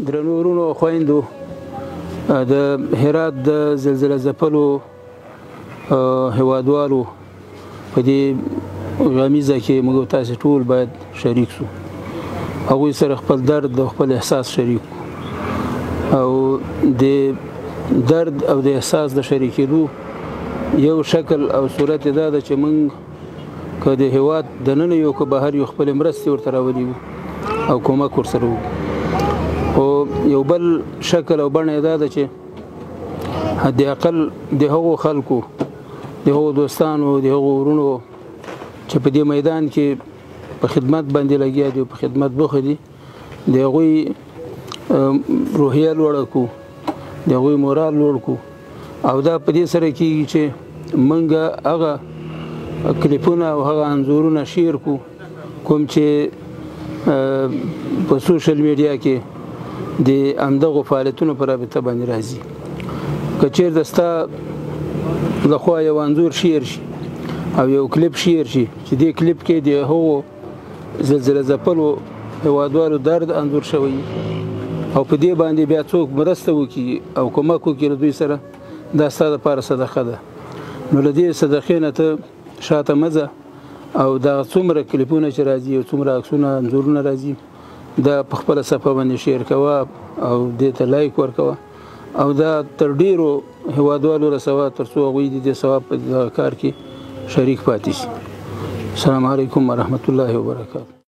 درنو وروڼو او خویندو، د هرات د زلزله ځپلو هیوادوالو په دې غمیزه کې موږ تاسو ټول باید شریک شو، هغوی سره خپل درد او خپل احساس شریک، او د درد او د احساس د شریکېدو یو شکل او صورت دا ده چې موږ که د هیواد دننه یو که بهر یو خپل مرستې ورته راولي او کومک ورسره وکړو. خو یو بل شکل او بڼه دا ده چې حد اقل د هغو خلکو، د هغو دوستانو، د هغو وروڼو چې په دې میدان کې په خدمت باندې لګیا دي او په خدمت بوخت دي، د هغوی روحیه لوړه کړو، د هغوی مورال لوړ کړو. او دا په دې سره کېږي چې موږ هغه کلیپونه او هغه انځورونه share کړو کوم چې په social media کې د همدغو فعالیتونو په رابطه باندې راځي. که چېرته ستا لخوا یو انځور share شي او یو کلیپ share شي چې دې کلیپ کې د هغو زلزله ځپلو هیوادوالو درد انځور شوی او په دې باندې بیا څوک مرسته وکړي او کومک وکړي له دوی سره، دا ستا دپاره صدقه ده. نو له دې صدقې نه ته شاته مه ځه او دا څومره کلیپونه چې راځي او څومره عکسونه انځورونه راځي دا په خپله صفحه باندې share کوه او دې ته like ورکوه او دا تر ډېرو هیوادوالو رسوه تر څو هغوی د دې ثواب په دغه کار کې شریک پاتې شي. السلام علیکم ورحمت الله وبرکاته.